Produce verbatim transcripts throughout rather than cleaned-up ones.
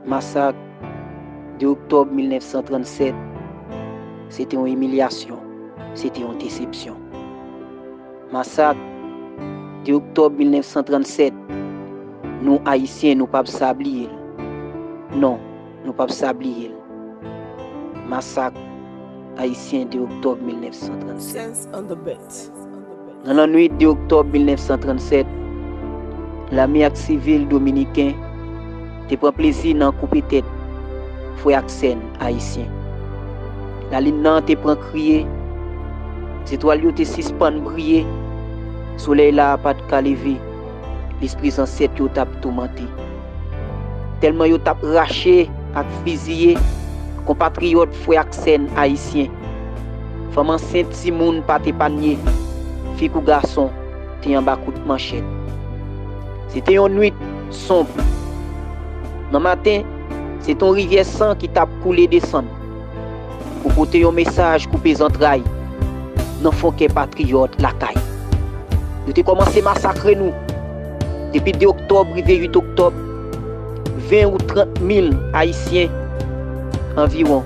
Masak de oktòb mil nèf san trannsèt, se te yon imilyasyon, se te yon desepsyon. Masak de oktòb mil nèf san trannsèt, nou Ayisyen, nou p ap sa bliye l. Non, nou p ap sa bliye l. Masak Ayisyen de oktòb mil nèf san trannsèt. Nan lannwit de oktòb mil nèf san trannsèt, lame ak sivil dominiken te pran plezi nan koupe tèt frè ak sè n ayisyen. Lalin nan te pran kriye, zetwal yo te sispann briye, solèy la pa t ka leve, lespri zansèt yo t ap toumante. Tèlman yo t ap rache ak fiziye konpatriyòt frè ak sè n ayisyen. Fanm ansent, timoun pa t epanye, fi kou gason te anba kout manchèt. Se te yon nwit sonb. Nan maten, se te yon rivyè san ki t ap koule desann pou pote yon mesaj koupe zantray nan fon kè patriyòt lakay. Yo te kòmanse masakre nou depi de oktòb rive uit oktòb. Ven ou trant mil Ayisyen anviwon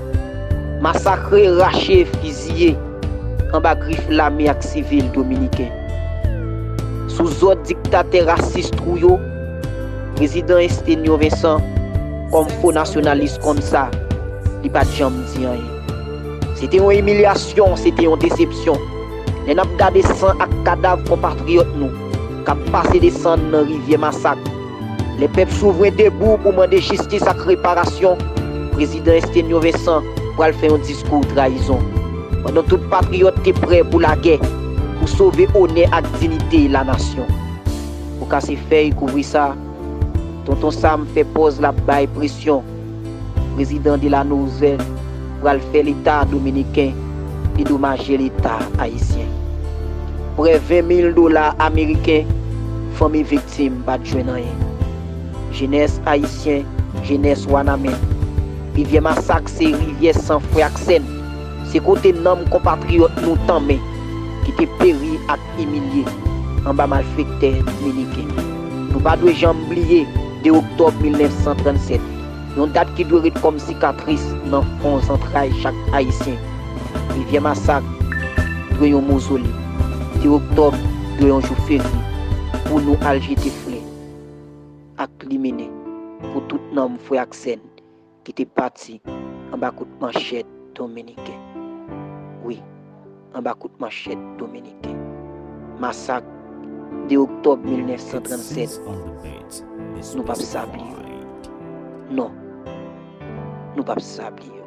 masakre, rache, fiziye anba grif lame ak sivil dominiken. Sou zòd diktatè rasis Trujillo, prezidan Estenio Vincent, kòm fo nasyonalis konn sa, li pa t janm di anyen. Se te yon imilyasyon, se te yon desepsyon. Lè n ap gade san ak kadav konpatriyòt nou k ap pase desann nan rivyè masak, lè pèp souvren debou pou mande jistis ak reparasyon, prezidan Estenio Vincent pral fè yon diskou trayizon. Pandan tout patriyòt te prè pou lagè, pou sove onè ak diyite lanasyon. Pou kase fèy kouvri sa, Tonton Sam fè pòz l ap bay presyon. Prezidan Delano Roosevelt pral fè Leta dominiken dedomaje Leta ayisyen. Prè ven mil dola ameriken, fanmi viktim pa t jwenn anyen. Jenès ayisyen, jenès Wanament. Rivyè masak se rivyè san frè ak sè n. Se kote nanm konpatriyòt nou tanmen, ki te peri ak imilye anba malfektè dominiken. Nou pa dwe janm bliye de oktòb mil nèf san trannsèt, yon dat ki dwe ret kòm sikatris nan fon zantray chak Ayisyen. Rivyè masak dwe yon mozole. De oktòb dwe yon jou ferye pou nou al jete flè ak limene pou tout nanm frè ak sè n ki te pati anba kout manchèt dominiken. Wi, anba kout manchèt dominiken. Masak de oktòb mil nèf san trannsèt, nou p ap sa bliye. Non, nou p ap sa bliye.